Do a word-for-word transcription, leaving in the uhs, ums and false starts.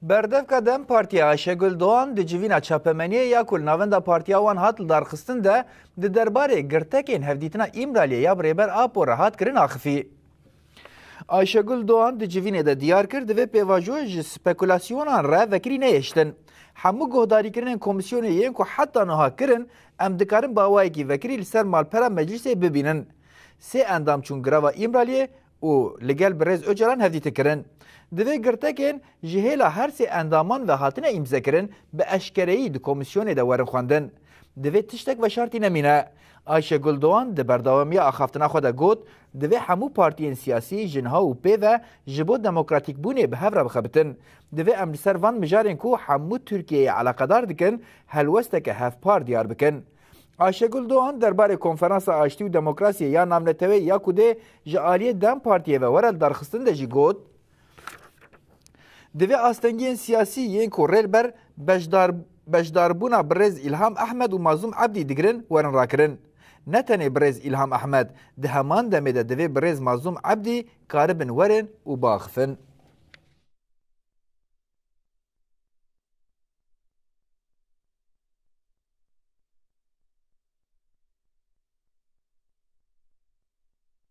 Berdevka DEM Partiya Ayşegül Doğan di civîna çapemeniyê ya ku li navenda partiya wan hat lidarxistin de di derbarê girtekên hevdîtina Îmraliyê ya bi Rêber Apo re hat kirin axifî. Ayşegül Doğan di civînê de diyar kir, divê pêvajo ji spekulasyonan re vekirî nehêştin. Hemû guhdarîkirinên komîsyonê yên ku heta niha kirin, em dikarin bi awayekî vekirî li ser malpera meclîsê bibînin. Sê endam çûn girava Îmraliyê û li gel birêz Ocalan hevdîtin kirin. Divê girtekên ji hêla her sê endaman ve hatine îmzekirin bi eşkereyî di komîsyonê de werin xwendin. Divê tiştek veşartî nemîne. Ayşegül Doğan di berdewamiya axaftina xwe de got, divê hemû partiyên siyasî ji niha û pê ve ji bo demokratîkbûnê bi hev re bixebitin. Divê em li ser van mijarên ku hemû Tirkiyeyê eleqedar dikin, helwesteke hevpar diyar bikin. Ayşegül Doğan derbarê Konferansa Aştî û Demokrasiyê ya navneteweyî ya ku dê ji aliyê DEM Partiyê ve were lidarxistin de jî got, divê astengiyên siyasî yên ku rê li ber beşdar, beşdarbûna birêz Îlham Ehmed û Mazlûm Ebdî digirin werin rakirin. Ne tenê birêz Îlham Ehmed, di heman demê de divê birêz Mazlûm Ebdî karibin werin û biaxifin.